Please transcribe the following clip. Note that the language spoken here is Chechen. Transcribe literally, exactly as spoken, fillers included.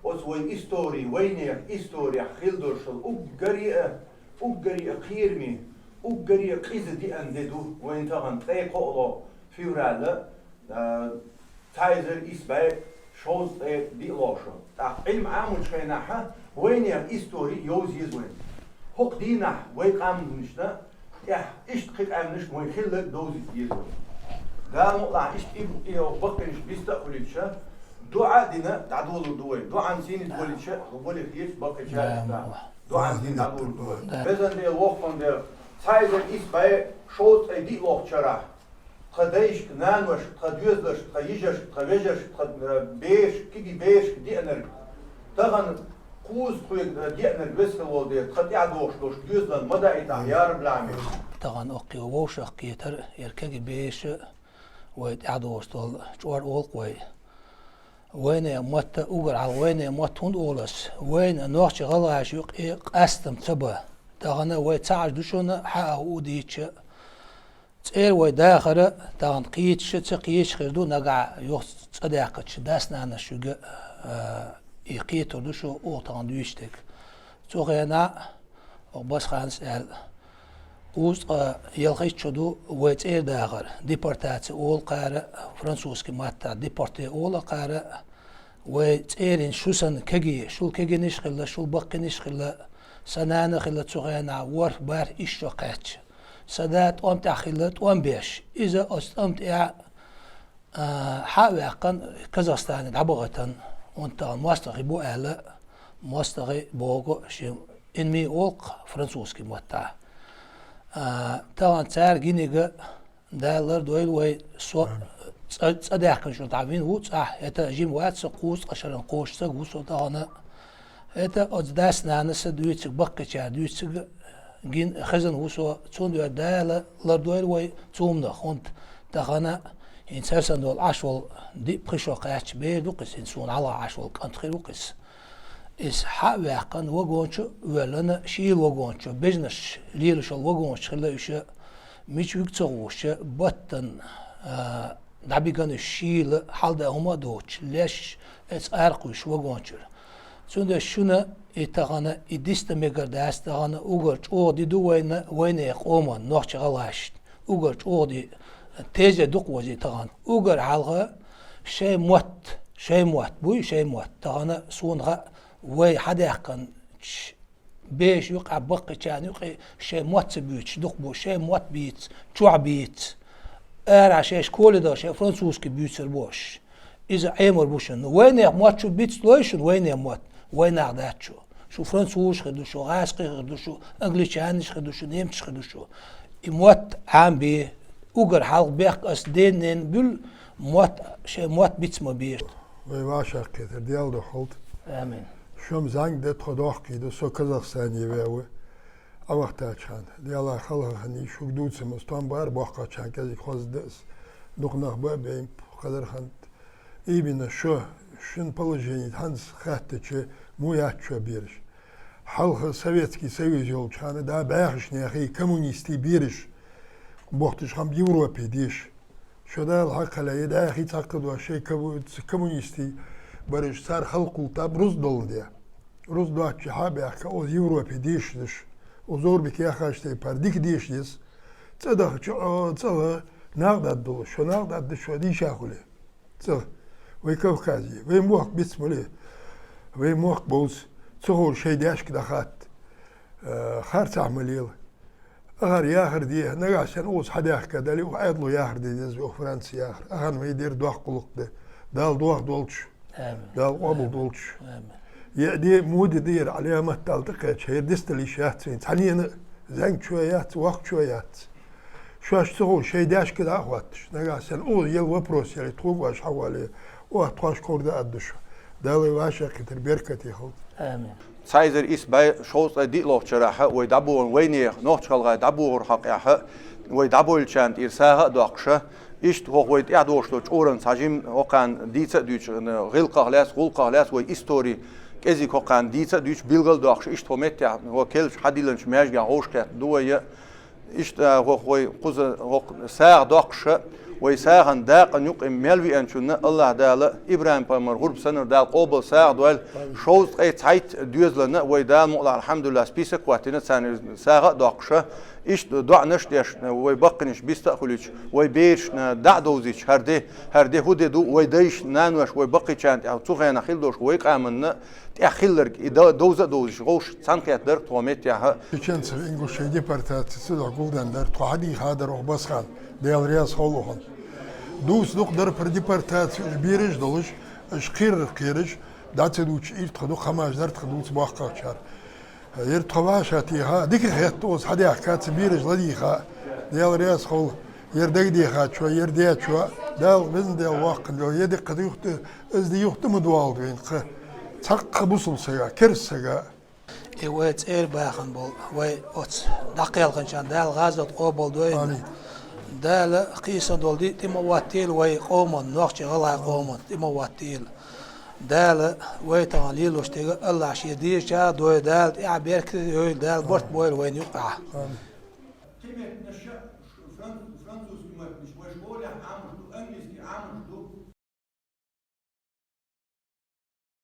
Оцу вайн истори, вайнехан исторехь хилла долуш долу уггаре а, уггаре а кхераме, уггаре а къиза деана де ду вайн тахана ткъе кхоалгӀа февраль, а, цхьа эзар исс бӀе шовзткъе диъ лоша. ТӀаккха Ӏилма Ӏамочу хенахь вайнехан истори йовза еза вайн. ХӀокху дийнахь вай къаьмнашна тӀехь иштта кхин къаьмнаш вайн хилларг довзийта деза вай. Дала мукъалахь иштта и, и баккхийнаш биста а хуьлуьйтуша, доӀа а дина, дӀадолур ду вай. ДоӀан сийна волуьйтуша, волуьйтуш баккхийчаьрга. ДоӀан сийна дӀадолур ду вай. Везан Дела, воккхан Дела, цхьа эзар исс бӀе шовзткъе диъ лохучу шарахь тхан дайшка, наношка, тхан доьзалшка, тхан йижаршка, тхан вежаршка, тхан, э, берашка, кегий берашка деанарг, тахана кхузткъе деанарг весхала волу дела, тхан тӀаьхьа догӀуш долуш доьзалан ма даийтахь, я Раббал Ӏаламин. Тахана оккхий вовшах кхетар, яра кегий бераш а, вай тӀаьхьа догӀуш долу чкъор олу-кх вай. Вайнехан мотт а, уггар хьалха вайнехан мотт хӀунда олу ас? Вайна нохчий, гӀалгӀаша юкъе къастам ца бан. Тахана вай ца Ӏаш ду шуна, хьан а хӀу дийцча, цӀера вай дахар а, тахана кхеташ а, ца кхеташ а хир ду, нагахь йоху цӀа даьккхича, дас-нанас шуьга, а, и кхетар ду шу, оха тахана дуьйцуш дерг. Цу хенахь, оха Басханас аьлла, кхузткъе ялхитта шо ду вай цӀера дахар, депортация олу кхара, французский маттахь депортация олу кхара, вай цӀерийн шу санна кегий, шул кегийнаш а хилла, шул баккхийнаш а хилла, сан нана а хилла цу хенахь ворхӀ-бархӀ исс шо кхаьчча. Сан да тӀом тӀехь хилла тӀом беш. Иза оцу тӀам тӀехь, а, хьа а ваьккхина, Казахстане дӀабахийтина, хӀунда тахана мостагӀий бу аьлла, мостагӀий боху шен ennemi олу-кх французский маттахь. А, тахана цара гинарг а Дала лардойла вай, со цӀа, цӀа даьхкина шуна дӀа вина ву цӀахь, хӀета жима вац со, кхузткъа шаран кхочуш стаг ву со тахана. ХӀета оцу дас-нанас а дуьйцург, баккхийчара дуьйцург гина хезна ву со, цундела Дала лардойла вай цу хӀуманах, хӀунда тахана хӀинца хӀара санна долу Ӏаш волу диъ-пхи шо кхаьчча бер ду-кх иза, хӀинца суна хьалха Ӏаш волу кӀант хир ву-кх иза. Иза хьа а ваьккхина, вагон чу а воьллина, шийла вагон чу, бежанаш лелаш йолу вагонаш хилла уьш, мича вуьгу ца хууш, баттана, а, дӀабигина уьш шийла, хьалда хӀума а доцуш, леш, эцкъара кхуьйсуш вагон чуьра. Цундела шуна и тахана, и дисна мегар дац тахана, уггар чӀогӀа ди ду вайна, вайнехан къоман, нохчий, гӀалгӀашна. Уггар чӀогӀа ди, тезет ду-кх вай иза тахана. Уггар хьалха шайн мотт, шайн мотт буй, шайн мотт. Тахана суна хаьа, вай хьадаьккхинчу бешан юкъахь, баккхийчарна юкъе шайн мотт ца буьйцуш ду-кх бу, шайн мотт бийца, чохь бийца. Арахь шайн школе даха шайн французский буьйцур бу уьш. Иза Ӏемар бу шуна. Вайнехан мотт шу бицлой шуна, вайнехан мотт? Вайнах дац шу. Шу французаш хир ду шу, гӀазкхий хир ду шу, англичанаш хир ду шу, немцаш хир ду шу. И мотт Ӏамабе, уггар хьалха бехк ас ден-ненан буьллу, мотт, шайн мотт биц ма бе. Вай вӀашагӀкхетар Дела духьалда. Амин. Шо-м зӀамига дан тхо дохкий ду, со Казахстане ваьв. Ӏавахтачхьана, Дела хьалха ханна шуьга дувцам ас, тхо-м бара боккхачхьана кӀезиг хоза дан ас. Дукха нах бан а бейна, кхадар ханна. Именно шо, шун положение хӀинца хаьттича, муха яц шо бераш? Хьалха Советский Союз йолчхьана, да, бӀаьхачу нехан коммунистийн бераш, бохтуш хам Европе деша. Шо Дала хьакхале, я дӀаьхий цхьаккха дош шайн кому-, коммунистийн бераш, цара халкъ кхуллуш руза долу де. Руза доцчу хьа а баьхка, оцу Европе дешаш деш, оцу Зорбик яххаш тайпара дика дешаш деза. ЦӀа дахча, о, цӀа ла, накъадарг долуш, шо накъадарг ду, шо дийша хуьлу. ЦӀа. Вай Кавказе, вай мохк биц муьле, вай мохк бовза, ца хуур шайн дешка дӀахатта. Э, харцахь ма лела. Ахар яхар де, нагахь санна оцу хьадаьхка дале, оха Ӏедало яхар де деза, оха Франце яхар. Ахарна вай дера доккха гӀуллакх дан. Дала дохадолчу. Амин. Дала къобалдолчу. Амин. Е де, муди дера, Ӏаламат Дала тӀекхеча, хӀара дисталиш яц вайн. Цхьаннена а зӀамигачо яц, воккхачо яц. Шоаш ца хууш, шайн дешка дӀа а хӀотташ. Нагахь санна оха ел вопрос яли, тхоьга ош хьавале, оха тхоьш кховда а ду шо. Дала вай вӀашагӀкхетар беркате хилда. Амин. Цхьа эзар исс бӀе шовзткъе диъ лохучу шарахь вай дӀабоху, вайнехан, нохчий-гӀалгӀай дӀабохурхьама къехь, вай дӀабойлучарна тӀера сагӀа а доккхуша, иштта хӀокху вай тӀаьхьа догӀуш долчу чкъуран цхьа жима хӀокхарна дийца а дуьйцуш, гӀиллакхах лаьцна, гӀуллакхах лаьцна вай истори кӀезиг хӀокхарна дийца а дуьйцуш, билгал а доккхуш, иштта хӀокху меттехь, хӀокху керлачу хьадиллинчу маьждигехь вовшахкхетта ду вай, иштта хӀокху вай кхуза хӀокху сагӀа доккхуша, Вай сагӀан дакъа юкъе мел веанчунна АллахӀ Дала ИбрахӀим пайхамар гӀурба санна Дала къоабал сагӀа дойла. Шовзткъе цхьайтта доьзална вай Дала мукъалахь, алхьамдулиллахӀ, список хӀоттийна, царна сагӀа а доккхуш. Иштта доӀанаш а деш, вай баккхийнаш биста а хуьлуьйтуш, вай берашна дӀа а довзуьйтуш, хӀара де, хӀара де хӀун де ду, вай дайша, наноша, вай баккхийчарна тӀехь цу хенахь хила долуш вай къаманна тӀехь хилларг, и до-, довза а довзуьйтуш, вовшашца цхьаьнакхетта дара тхо меттехь а. Чеченцев, ингушей депортаци ца дохь гулденна дара, тхо хьадийха дара оха Басхан, Дела реза хуьлда оха. Дувца дукха дара про депортаци, уьш бераш а долуш, уьш кхерар кхераш, дӀа ца дуьтуш, ира тхо дукха хӀумаш дара тхо дувца боккхагӀчара. Яра тхо ваша тийха, дика хетта оцу хьадаьхка ца бераш ладийха, Дела реза хуьлда, яра дагадехачо, яра дечо, Дала везан Дела воккхана вела, я диккха юхта, иза де юхта ма доалда вайна кхы. Цхьаккха бусалба сага, керста сага. И вай цӀера бахана болу, вай оцу дӀакхелхинчарна Дала гӀазот къобал дойла. Амин. Дала кхийсина долу ди тӀе ма хӀоттийла вай къоман, нохчийн гӀалгӀайн къоман тӀе ма хӀоттийла. Дала вай тахана лелош дерг АллахӀа шен дезачарна дойла, Дала тӀаьхье беркате йойла, Дала барт бойла вайна юкъахь. Амин.